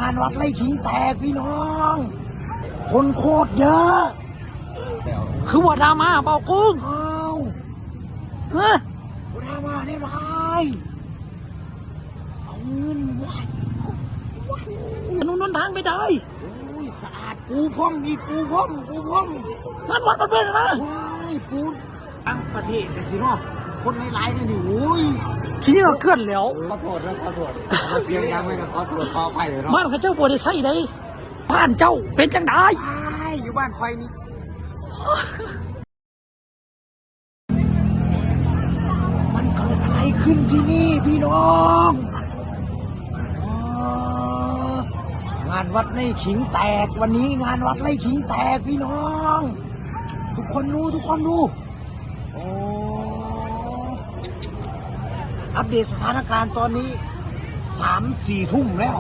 ງານວັດໄລ່ຂິງແຕກພີ່ນ້ອງ ຄົນໂຄດເຍີະ. ຄືວ່າດຣາມາເບົາກຸ້ງ ອ້າວ ຮະ ບໍ່ດຣາມາແນວໃດ ເອົາເງິນວັດ ວັດ ຖະໜົນຫົນທາງໄປໄດ້. ໂອ້ຍ ສະອາດ ປູພົ່ມອີກ ປູພົ່ມ ປູພົ່ມ ງານວັດມັນເປັນນະ ໂອ້ຍ ປູ ຕ່າງປະເທດຈັ່ງຊີ້ເນາະ ຄົນຫຼາຍໆນີ້ ໂອ້ຍ ຂີ້ເຫຍື້ອເກືອນແລ້ວ. ຂໍໂທດເດີ ຂໍໂທດ ເສຍງດັງໄປກໍຂໍໂທດຂໍອະໄພເດີເນາະ. ບ້ານເຂົາເຈົ້າບໍ່ໄດ້ໃຊ້ໃດ ບ້ານເຈົ້າເປັນຈັ່ງໃດ? ອ້າຍ ຢູ່ບ້ານຂ້ອຍນີ້ ມັນເກີດອະໄລຂຶ້ນທີ່ນີ້ພີ່ນ້ອງ? ອໍ ງານວັດໄລ່ຂິງແຕກ ວັນນີ້ງານວັດໄລ່ຂິງແຕກພີ່ນ້ອງ ທຸກຄົນດູ ທຸກຄົນດູ. ໂອ້ ອັບເດດສະຖານະການຕອນນີ້ ສາມສີ່ທຸ່ມແລ້ວ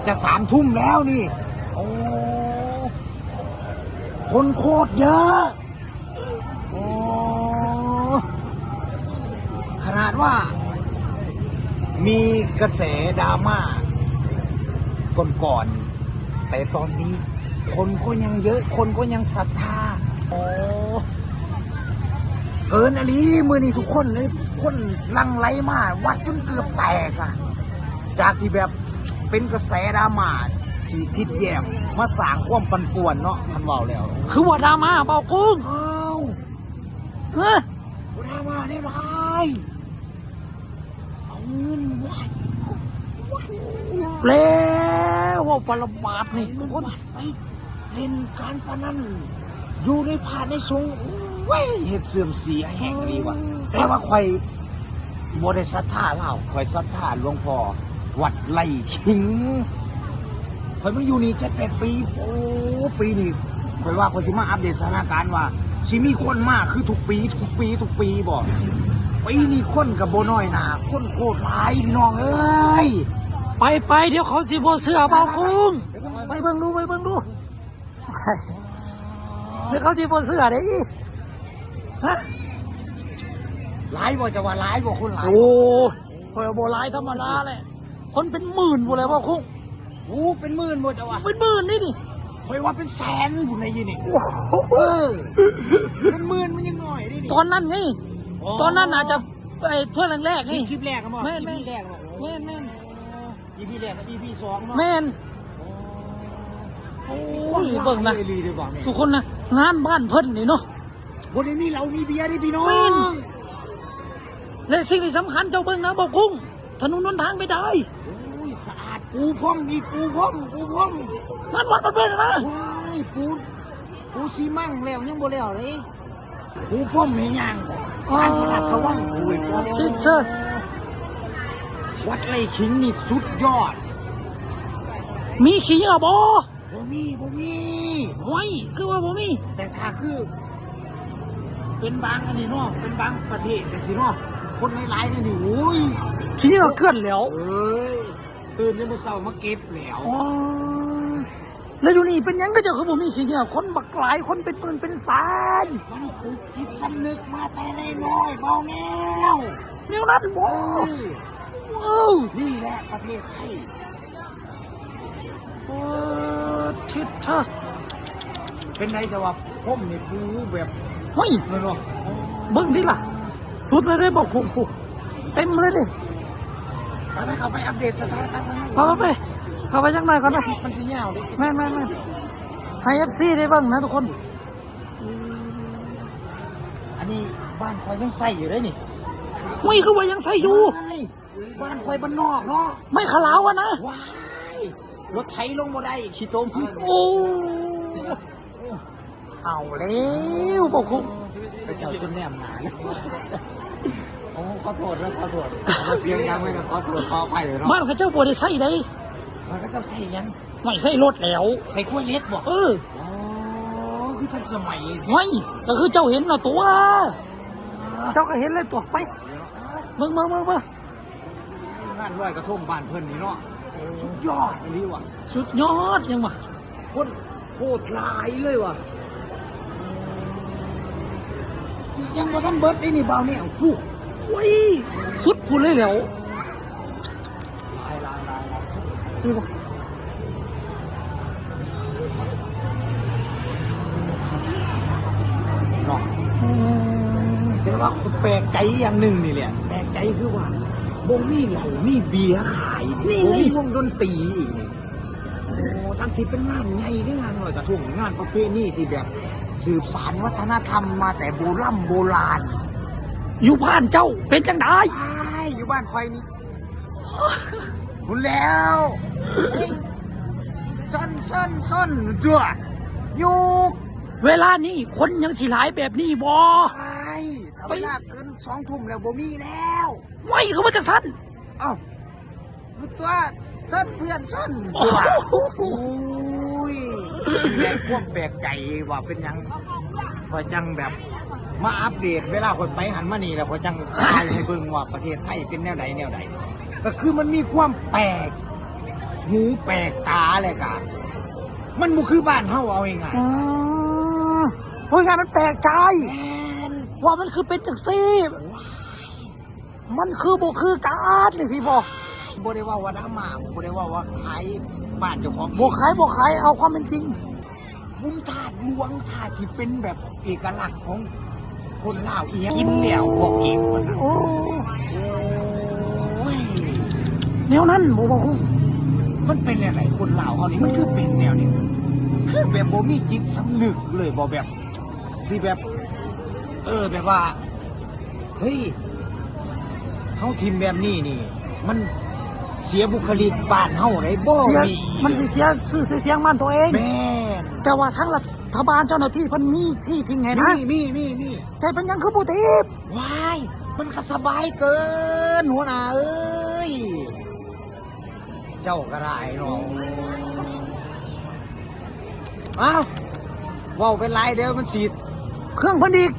ຈະສາມທຸ່ມແລ້ວນີ້. ໂອ້ ຄົນໂຄດເຍີະ ໂອ້ ຂະໜາດວ່າມີກະແສດຣາມາກ່ອນໆ ແຕ່ຕອນນີ້ຄົນກໍຍັງເຍີະ ຄົນກໍຍັງສັດທາ. ໂອ້ ເກີນອີ່ຫຼີ ມື້ນີ້ທຸກຄົນເລີຍ ຄົນຫຼັ່ງໄຫຼມາວັດຈົນເກືອບແຕກອະ ຈາກທີ່ແບບເປັນກະແສດຣາມາທີ່ທິດແຍ້ມມາສ້າງຄວາມປັ່ນປ່ວນເນາະ. ຄັນເວົ້າແລ້ວ ຄືວ່າດຣາມາເບົາກຸ້ງ ອ້າວ ຮະ ບໍ່ດຣາມາແນວໃດ ເອົາເງິນວັດ ວັດ ແລ້ວເວົ້າປະລະມາດນີ້ ເອົາເງິນວັດໄປເລ່ນການພະນັນຢູ່ໃນພະໃນສົງ ໂອ້ຍ ເຮັດເສື່ອມເສຍແຮງອີ່ຫຼີວ່າ. ແຕ່ວ່າຂ້ອຍບໍ່ໄດ້ສັດທາລາວ ຂ້ອຍສັດທາຫຼວງພໍ່ວັດໄລ່ຂິງ. ຂ້ອຍມາຢູ່ນີ້ເຈັດແປດປີ ໂອ້ ປີນີ້ຂ້ອຍວ່າຂ້ອຍຊິມາອັບເດດສະຖານະການວ່າ ຊິມີຄົນມາຄືທຸກປີ ທຸກປີ ທຸກປີບໍ່? ປີນີ້ຄົນກໍບໍ່ນ້ອຍໜ້າ ຄົນໂຄດຫຼາຍພີ່ນ້ອງເອີຍ. ໄປໆ ດຽວເຂົາຊິບໍ່ເຊື່ອເບົາກຸ້ງ ໄປເບິ່ງດູ ໄປເບິ່ງດູ ດຽວເຂົາຊິບໍ່ເຊື່ອເດ້. ຮະ ຫຼາຍບໍ່? ເຈົ້າວ່າຫຼາຍບໍ່? ຄົນຫຼາຍ ໂອ້ ຂ້ອຍວ່າບໍ່ຫຼາຍ ທຳມະດາແຫຼະ ຄົນເປັນໝື່ນພຸ້ນແຫຼະເບົາກຸ້ງ. ໂອ້ ເປັນໝື່ນບໍ່ເຈົ້າວ່າ? ເປັນໝື່ນນີ້ນີ້ ຂ້ອຍວ່າເປັນແສນພຸ້ນໄດ໋ນີ້. ໂອ້ໂຫ ເອີ ເປັນໝື່ນມັນຍັງໜ້ອຍເດ້ນີ້. ຕອນນັ້ນໄງ ອໍ ຕອນນັ້ນອາດຈະ ໄອ້ ເທື່ອແລກໆ ໄງ ຄລິບແລກແມ່ນບໍ່? ແມ່ນໆ ອີພີແລກເນາະ ແມ່ນໆ ອີພີແລກກັບອີພີສອງເນາະ ແມ່ນ. ໂອ້ ໂອ້ຍ ເບິ່ງນະ ອີ່ຫຼີເດ້ບໍ່ນີ້ ທຸກຄົນນະ ງານບ້ານເພິ່ນນີ້ເນາະ ບໍ່ໄດ້ມີເຫຼົ້າມີເບຍເດ້ພີ່ນ້ອງ ແມ່ນ. ແລະສິ່ງທີ່ສຳຄັນເຈົ້າເບິ່ງນະ ເບົາກຸ້ງ ຖະໜົນຫົນທາງໄປໄດ້ ໂອ້ຍ ສະອາດ ປູພົ່ມອີກ ປູພົ່ມ ປູພົ່ມ ງານວັດມັນເປັນນະ ໂອ້ຍ ປູ ປູຊີມັງແລ້ວຍັງບໍ່ແລ້ວເດ້ ປູພົ່ມໃຫ້ຍ່າງ ອໍ ງານພະລາຊະວັງ ໂອ້ຍ ຊິເຊີ ວັດໄລ່ຂິງນີ້ສຸດຍອດ ມີຂີ້ເຫຍື້ອບໍ່? ບໍ່ມີ ບໍ່ມີ ຫ້ວຍ ຄືວ່າບໍ່ມີ ແຕ່ຖ້າຄືເປັນບາງອັນນີ້ເນາະ ເປັນບາງປະເທດຈັ່ງຊີ້ເນາະ ຄົນຫຼາຍໆນີ້ ໂອ້ຍ ຂີ້ເຫຍື້ອເກືອນແລ້ວ ເອີຍ ຕື່ນແຕ່ມື້ເຊົ້າມາເກັບແລ້ວ. ອໍ ແລ້ວຢູ່ນີ້ເປັນຫຍັງເຂົາເຈົ້າຄືບໍ່ມີຂີ້ເຫຍື້ອ ຄົນບັກຫຼາຍ ຄົນເປັນໝື່ນເປັນແສນ? ມັນປູກຈິດສຳນຶກມາແຕ່ນ້ອຍໆ ເບົາແນວ ແນວນັ້ນບໍ່? ເອີ ເອີ ນີ້ແຫຼະປະເທດໄທ. ໂອ້ ທິດເທີ ເປັນໃດ ແຕ່ວ່າຜົມນີ້ປູແບບ ໂອ້ຍ ເນາະ ເບິ່ງຕິລະ ສຸດເລີຍເດ້ ບໍ່ຄຸ້ມຜູ້ ເຕັມເລີຍເດ້. ໄປ ໄປ ເຂົ້າໄປອັບເດດສະຖານະການ ໄປ ໄປ ໄປ ເຂົ້າໄປຈັກໜ້ອຍກ່ອນນະ ມັນຊິຍາວເດ້. ແມ່ນໆໆ ໃຫ້ເອັຟຊີໄດ້ເບິ່ງນະທຸກຄົນ. ອັນນີ້ບ້ານຂ້ອຍຍັງໃຊ້ຢູ່ເດ້ນີ້. ໂອ້ຍ ຄືວ່າຍັງໃຊ້ຢູ່? ໂອ້ຍ ບ້ານຂ້ອຍບ້ານນອກເນາະ ໄມ້ຂາລາວຫັ້ນນະ. ວ້າຍ ລົດໄຖລົງບໍ່ໄດ້ ຂີ້ຕົມ. ໂອ້ ເອົາແລ້ວ ບໍ່ຄຸ້ມ ເຂົາເຈົ້າຈົນແນມໜ້າ. ໂອ້ ຂໍໂທດເດີ ຂໍໂທດ ເສຍງດັງໄປກໍຂໍໂທດຂໍອະໄພເນາະ. ບ້ານເຂົາເຈົ້າບໍ່ໄດ້ໃຊ້ໃດ໋. ບ້ານເຂົາເຈົ້າໃຊ້ຫຍັງ? ໄວ້ໃສ່ລົດແລ້ວ ໃສ່ກວຍເຫຼັກບໍ່? ເອີ ອໍ ຄືທັນສະໄໝ. ໄວ້ ກໍຄືເຈົ້າເຫັນເນາະຕົວະ ເຈົ້າກໍເຫັນແລ້ວຕົວະ. ໄປ ເບິ່ງ ເບິ່ງ ເບິ່ງ ເບິ່ງ ງານລອຍກະທົງບ້ານເພິ່ນນີ້ເນາະ ສຸດຍອດອີ່ຫຼີວ່າ ສຸດຍອດຫຍັງວະ ຄົນໂຄດຫຼາຍເລີຍວ່າ ຍັງບໍ່ທັນເບິດເດ້ນີ້ ບ່າວແນວ ຜູ້ ໂອ້ຍ ສຸດພຸ້ນເລີຍແຫຼ້ວ ຫຼາຍ ຫຼາຍ ຫຼາຍ. ຄືວ່າ ເນາະ ອືມ ແຕ່ວ່າຂ້ອຍແປກໃຈຢ່າງໜຶ່ງນີ້ແຫຼະ ແປກໃຈຄືວ່າ ບໍ່ມີເຫຼົ້າມີເບຍຂາຍ ນີ້ ບໍ່ມີວົງດົນຕີອີກນີ້ ໂອ້ ທັງທີ່ເປັນງານໃຫຍ່ເດ້ ງານລອຍກະທົງ ງານປະເພນີທີ່ແບບສືບສານວັດທະນະທຳມາແຕ່ໂບລຳໂບລານ. ຢູ່ບ້ານເຈົ້າເປັນຈັ່ງໃດ? ອ້າຍ ຢູ່ບ້ານຂ້ອຍນີ້ ພຸ້ນແລ້ວ ເຮີ້ຍ ຊອນ ຊອນ ຊອນ ຕົວະ ໂຍກ ເວລານີ້ຄົນຍັງຊິຫຼາຍແບບນີ້ບໍ່? ອ້າຍ ຖ້າເວລາເກີນສອງທຸ່ມແລ້ວບໍ່ມີແລ້ວ. ໂອ້ຍ ຄືວ່າຈັ່ງຊັ້ນ? ເອົ້າ ຕົວະ ຊອນ ເພື່ອນ ຊອນ ຕົວະ ໂອ້ໂຫ ໂອ້ຍ ແມ່ນຄວາມແປກໃຈວ່າເປັນຫຍັງ ຂ້ອຍຈັ່ງແບບມາອັບເດດ ເວລາຂ້ອຍໄປຫັ້ນມານີ້ ແລ້ວຂ້ອຍຈັ່ງຖ່າຍໃຫ້ເບິ່ງວ່າປະເທດໄທເປັນແນວໃດແນວໃດ ກໍຄືມັນມີຄວາມແປກຫູແປກຕາ ແລ້ວກະມັນບໍ່ຄືບ້ານເຮົາ ເອົາງ່າຍໆ ອືມ ໂອ້ຍ ງານມັນແປກໃຈ ແມ່ນ ວ່າມັນຄືເປັນຈັ່ງຊີ້ ວ້າຍ ມັນຄືບໍ່ຄືກັນຈັ່ງຊີ້ບໍ່? ບໍ່ໄດ້ເວົ້າວ່າດຣາມາ ບໍ່ໄດ້ເວົ້າວ່າຂາຍບ້ານເຈົ້າຂອງ ບໍ່ຂາຍ ບໍ່ຂາຍ ເອົາຄວາມເປັນຈິງ ບຸນທາດຫຼວງ ທາດທີ່ເປັນແບບເອກະລັກຂອງຄົນລາວອີ່ຫຍັງ ກິນແລ້ວພວກເອງ ໂອ້ ໂອ້ຍ ແນວນັ້ນບໍ່ ບໍ່ຮູ້ ມັນເປັນແນວໃດ ຄົນລາວເຮົານີ້ ມັນຄືເປັນແນວນີ້ ຄືແບບບໍ່ມີຈິດສຳນຶກເລີຍ ບໍ່ແບບ ຊິແບບ ເອີ ແບບວ່າ ເຮີ້ຍ ເຮົາຖິ້ມແບບນີ້ນີ້ ມັນເສຍບຸກຄະລິກບ້ານເຮົາໄດ໋ ບໍ່ ເສຍ ມີ ມັນຊິເສຍຊື່ ຊື່ສຽງບ້ານຕົວເອງ ແມ່ນ ແຕ່ວ່າທາງລັດຖະບານເຈົ້າໜ້າທີ່ເພິ່ນມີທີ່ຖິ້ມໃຫ້ນະ ມີ ມີ ມີ ມີ ແຕ່ເປັນຫຍັງຄືບໍ່ຖິ້ມ? ວ້າຍ ມັນກະສະບາຍເກີນ ຫົວໜ້າເອີຍ. ເຈົ້າກໍໄດ້ເນາະ ອ້າວ ເວົ້າໄປຫຼາຍ ດຽວມັນຊິເຄື່ອງເພິ່ນອີກ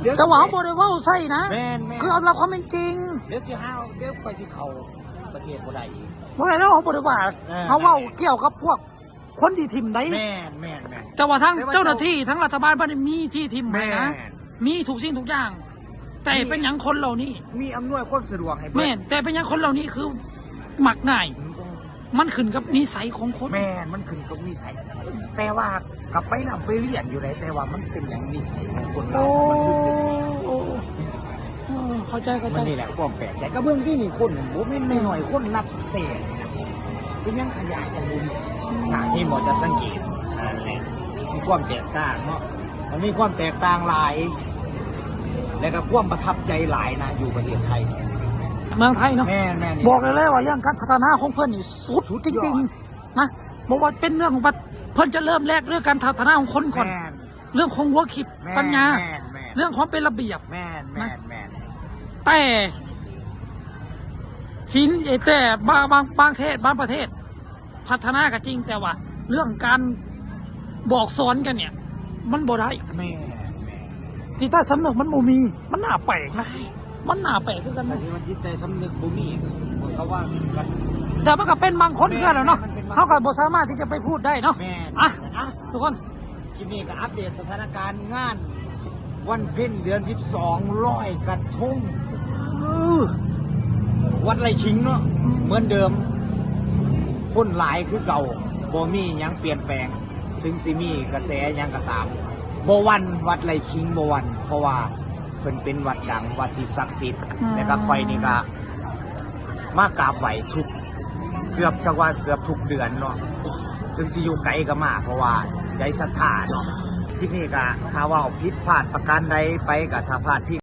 ດຽວ ແຕ່ວ່າເຮົາບໍ່ໄດ້ເວົ້າໃສ່ນະ ແມ່ນໆ ຄືເອົາຕາມຄວາມເປັນຈິງ ດຽວຊິຫາ ດຽວຂ້ອຍຊິເຂົ້າປະເທດບໍ່ໄດ້ອີກ ບໍ່ໄດ້ເນາະ ເຮົາບໍ່ໄດ້ວ່າ ເອີ ເຮົາເວົ້າກ່ຽວກັບພວກ ຄົນທີ່ຖິ້ມໃດ໋ ແມ່ນໆໆ ແຕ່ວ່າທາງເຈົ້າໜ້າທີ່ ທາງລັດຖະບານເພິ່ນມີທີ່ຖິ້ມໃຫ້ນະ ແມ່ນ ມີທຸກສິ່ງທຸກຢ່າງ ແຕ່ເປັນຫຍັງຄົນເຫຼົ່ານີ້ ມີອຳນວຍຄວາມສະດວກໃຫ້ເບິດ ແມ່ນ ແຕ່ເປັນຫຍັງຄົນເຫຼົ່ານີ້ຄືມັກງ່າຍ ອືມ ມັນຂຶ້ນກັບນິໄສຂອງຄົນ ແມ່ນ ມັນຂຶ້ນກັບນິໄສ ແຕ່ວ່າກໍໄປລ່ຳໄປຮຽນຢູ່ໃດ໋ ແຕ່ວ່າມັນເປັນຫຍັງນິໄສຂອງຄົນເຮົາ ໂອ້ ມັນຄືເປັນ ໂອ້ ເອີ ເຂົ້າໃຈ ເຂົ້າໃຈ ມັນນີ້ແຫຼະຄວາມແປກໃຈ ກໍເບິ່ງທີ່ນີ້ຄົນບໍ່ແມ່ນໜ້ອຍໆ ຄົນນັບແສນ ເປັນຫຍັງຂະຫຍະຈັ່ງບໍ່ມີ ອືມ ນະ ເຫັນບໍ່ ຈະສັງເກດ ນັ້ນແຫຼະ ມີຄວາມແຕກຕ່າງເນາະ ມັນມີຄວາມແຕກຕ່າງຫຼາຍ ແລະກໍຄວາມປະທັບໃຈຫຼາຍນະ ຢູ່ປະເທດໄທ ເມືອງໄທເນາະ ແມ່ນໆ ບອກໄດ້ເລີຍວ່າເລື່ອງການພັດທະນາຂອງເພິ່ນນີ້ສຸດ ສຸດຍອດ ຈິງໆ ນະ ບໍ່ວ່າເປັນເລື່ອງຂອງ ເພິ່ນຈະເລີ່ມແລກເລື່ອງການພັດທະນາຂອງຄົນກ່ອນ ແມ່ນ ເລື່ອງຂອງຫົວຄິດ ແມ່ນ ປັນຍາ ແມ່ນໆ ເລື່ອງຄວາມເປັນລະບຽບ ແມ່ນໆ ນະ ແມ່ນໆ ແຕ່ ທີ່ ແຕ່ບາງ ບາງ ບາງເທດ ບາງປະເທດ ພັດທະນາກໍຈິງ ແຕ່ວ່າເລື່ອງການບອກສອນກັນນີ້ ມັນບໍ່ໄດ້ ແມ່ນໆ ຈິດໃຕ້ສຳນຶກມັນບໍ່ມີ ມັນໜ້າແປກນະ ມັນໜ້າແປກຄືກັນ ແຕ່ທີ່ວ່າຈິດໃຕ້ສຳນຶກບໍ່ມີ ເຂົາວ່າກັນ ແຕ່ມັນກໍເປັນບາງຄົນຄືກັນແຫຼະເນາະ ແມ່ນໆ ມັນເປັນບາງ ເຮົາກໍບໍ່ສາມາດທີ່ຈະໄປພູດໄດ້ເນາະ ແມ່ນ ອ່ະ ອ່ະ ທຸກຄົນ ຄລິບນີ້ກໍອັບເດດສະຖານະການງານວັນເພັນເດືອນສິບສອງ ລອຍກະທົງ ວັດໄລ່ຂິງເນາະ ເໝືອນເດີມ ຄົນຫຼາຍຄືເກົ່າ ບໍ່ມີຫຍັງປ່ຽນແປງ ເຖິງຊິມີກະແສຫຍັງກໍຕາມ ບໍ່ຫວັ່ນ ວັດໄລ່ຂິງບໍ່ຫວັ່ນ ເພາະວ່າເພິ່ນເປັນວັດດັງ ວັດທີ່ສັກສິດ ອືມ ແລະກະຂ້ອຍນີ້ກະ ມາກາບໄຫວ້ທຸກ ເກືອບ ຈັກວ່າເກືອບທຸກເດືອນເນາະ ເຖິງຊິຢູ່ໄກກໍມາ ເພາະວ່າໃຈສັດທາເນາະ ຄລິບນີ້ກໍຖ້າເວົ້າຜິດພາດປະການໃດໄປ ກໍຖ້າພາດພິງ